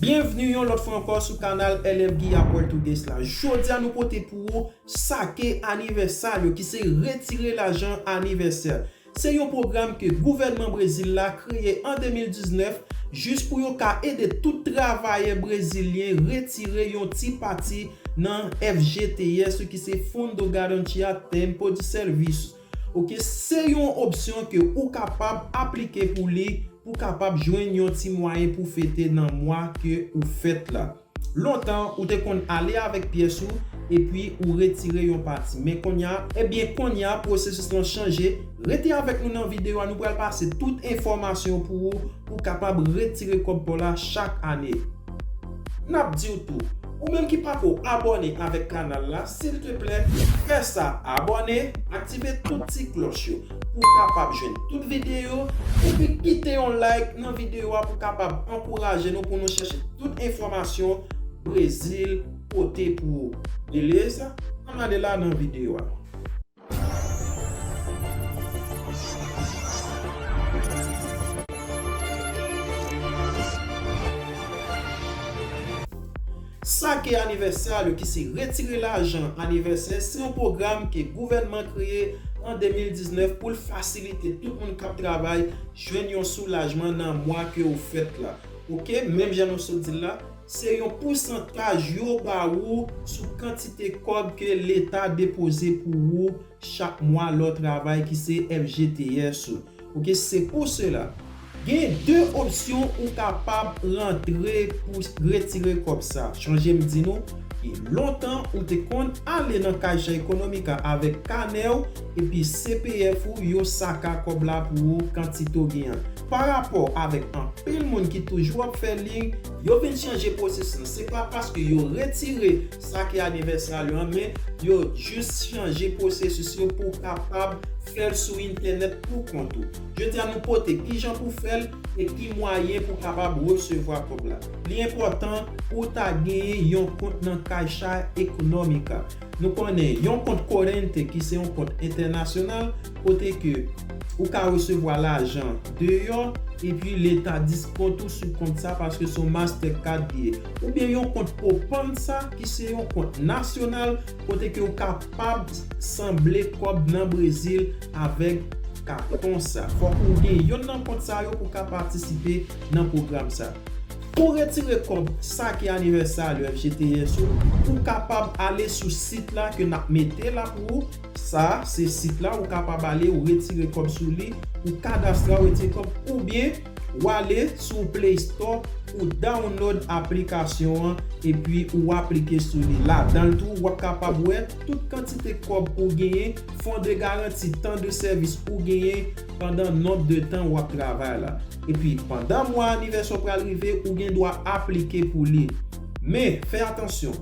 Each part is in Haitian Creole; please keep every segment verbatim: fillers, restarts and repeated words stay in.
Byenvni yon lòt fwa ankò sou kanal L F Guia Português la. Jodi a nou pote pou ou Saque Aniversário, ki se retire lajan anivèsè. Se yon pwogram ke gouvènman Brezil la kreye an de mil diznèf jis pou yo ka ede tout travayè brezilyen retire yon ti pati nan F G T S, ki se Fundo Garantia Tempo de Serviço. Oke, se yon opsyon ke ou kapab aplike pou li, pou kapab jwenn yon ti mwayen pou fete nan mwa ke ou fèt la. Lontan, ou te konn ale avèk pyès ou, epi ou retire yon pati. Men kounye a, ebyen, kounye a, pwosesis lan chanje. Rete avèk nou nan videyo a, nou pral pase tout enfòmasyon pou ou, pou kapab retire kòb pa w la chak ane. N ap di w tou, ou menm ki pako abòne avèk kanal la, silteplè, fè sa, abòne, aktive tout ti klòch yo pou w kapab jwenn tout videyo, epi kite yon like nan videyo a pou kapab ankouraje nou pou nou chèche tout enfòmasyon Brezil pote pou ou. Beleza? Ann ale la nan videyo a. Saque Aniversário, ki se retire lajan anivèsè, se yon pwogram ke gouvènman kreye an de mil diznèf pou l fasilite tout moun k ap travay jwenn yon soulajman nan mwa ke ou fèt la. Oke, menm jan nou sot di l la, se yon pousantaj yo ba ou sou kantite kòb ke Leta depoze pou ou chak mwa lè w travay, ki se F G T S ou. Oke, se pou sela, gen de opsyon ou kapab rantre pou retire kòb sa. Sonje m di nou, e lontan ou te konn ale nan Caixa Econômica avèk kanè w, epi C P F ou, yo saka kòb la pou ou, kantite w genyen. Pa rapò avèk anpil moun ki toujou ap fè liy, yo vin chanje pwosesis lan. Se pa paske yo retire Saque Aniversário an, men yo jis chanje pwosesis yo pou w kapab fè l sou entènèt pou kont ou. Jodi a, nou pote kijan pou fè l e ki mwayen pou w kapab resevwa kòb la. Li enpòtan pou w ta genyen yon kont nan Caixa Econômica. Nou konnen yon kont korente, ki se yon kont entènasyonal, kote ke ou ka resevwa lajan deyò, epi Leta diskonte ou sou kont sa paske se yon Mastercard li ye. Oubyen yon kont Poupança, ki se yon kont nasyonal, kote ke ou kapab sanble kòb nan Brezil avèk katon sa. Fòk ou gen yonn nan kont sa yo pou ka patisipe nan pwogram sa. Pou retire kòb Saque Aniversário F G T S ou, ou kapab ale sou sit la ke n ap mete la pou ou. Sa, se sit la, ou kapab ale, ou retire kòb sou li, ou kadastre, ou retire kòb, oubyen ou ale sou Play Store, ou download aplikasyon an, epi ou aplike sou li. Ladan l tou, w ap kapab wè tout kantite kòb ou genyen, fon de garanti, tan de sèvis ou genyen pandan nonb de tan w ap travay la. Epi, pandan mwa anivèsè w pral rive, ou gen dwa aplike pou li. Men, fè atansyon,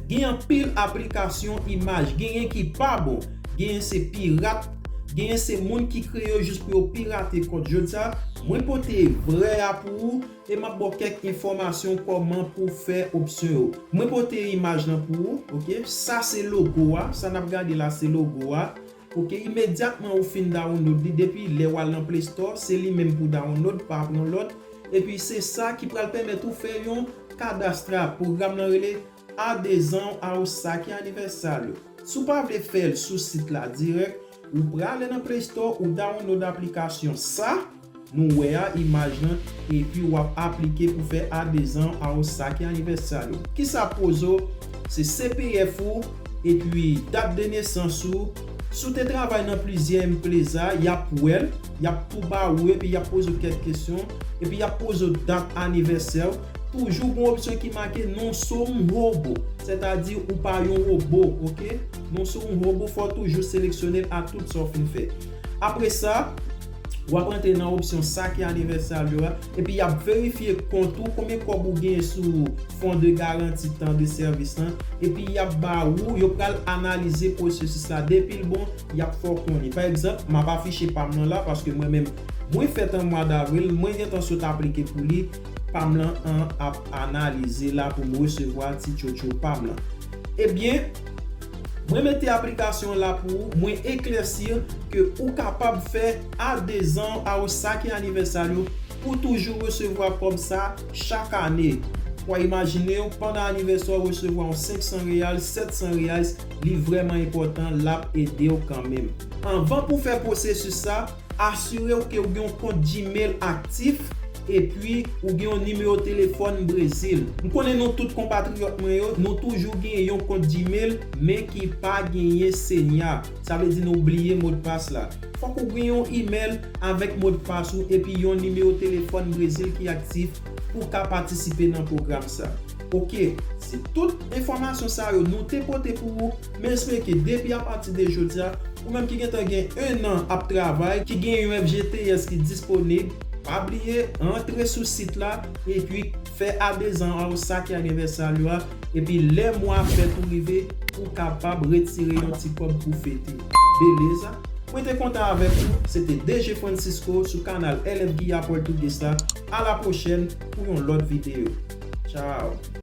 gen anpil aplikasyon imaj, genyen ki pa bon, genyen se pirat, genyen se moun ki kreye yo jis pou yo pirate kont. Jodi a, mwen pote vrè a pou ou e m ap ba w kèk enfòmasyon kòman pou w fè opsyon yo. Mwen pote imaj lan pou ou, oke? Sa se logo a, sa n ap gade la se logo a. Oke, imedyatman ou fin download li, depi lè w al nan Play Store, se li menm pou download, pa pran lòt. Epi se sa ki pral pèmèt ou fè yon kadastra. Pwogram lan rele Adesão ao Saque Aniversário. Si w pa vle fè l sou sit la dirèk, ou prale nan Play Store, ou download aplikasyon sa, nou wè a, imaj lan, epi w ap aplike pou fè Adesão ao Saque Aniversário. Kisa poze w? Se C P F ou, epi dat de nesans ou. Si w te travay nan plizyè empreza, y ap wè l, y ap tou ba ou, epi y ap poze w kèk kesyon, epi y ap poze w dat anivèsè w. Toujou gen yon opsyon ki make Não sou um robô, sètadi ou pa yon wobo, oke? Não sou um robô, fò w toujou seleksyone l a tout sa w fin fè. Apre sa, w ap antre nan opsyon Saque Aniversário a, epi y ap verifye kont ou, konbyen kòb ou genyen sou fon de garanti tan de sèvis lan, epi y ap ba ou, yo pral analize pwosesis la, depi l bon, y ap fè w konnen. Pa egzanp, m ap afiche pa m lan la, paske mwen menm, mwen fèt an mwa davril, mwen gentan sot aplike pou li, pa m lan an ap analize la pou m resevwa ti tchotcho pa m lan. Ebyen, mwen mete aplikasyon an la pou ou, mwen eklèsi ke ou kapab fè Adesão ao Saque Aniversário pou toujou resevwa kòb sa chak ane. W a imajine w, pandan anivèsè w resevwa yon senk san real, sèt san reais, li vrèman enpòtan, l ap ede w kanmenm. Anvan pou fè pwosesis sa, asire w ke w gen yon kont Gmail aktif epi ou gen yon nimewo telefòn Brezil. M konnen nou tout konpatriyòt mwen yo, nou toujou gen yon kont Gmail, men ki pa genyen senya. Sa vle di nou bliye modpas la. Fòk ou gen yon imèl avèk modpas ou epi yon nimewo telefòn Brezil ki aktif pou w ka patisipe nan pwogram sa. Oke, se tout enfòmasyon sa yo nou te pote pou ou, men espere ke depi apati de jodi a, ou menm ki gentan gen en an ap travay, ki gen yon F G T S ki disponib, pa bliye antre sou sit la epi fè adezan a w sak anivèsè yo a, epi lè mwa fèt ou rive, ou kapab retire yon ti kòb pou fete. Beleza? Mwen te kontan avèk ou, se te D J Francisco sou kanal L F Guia Portuguesa. A la pwochèn pou yon lòt videyo. Tchao!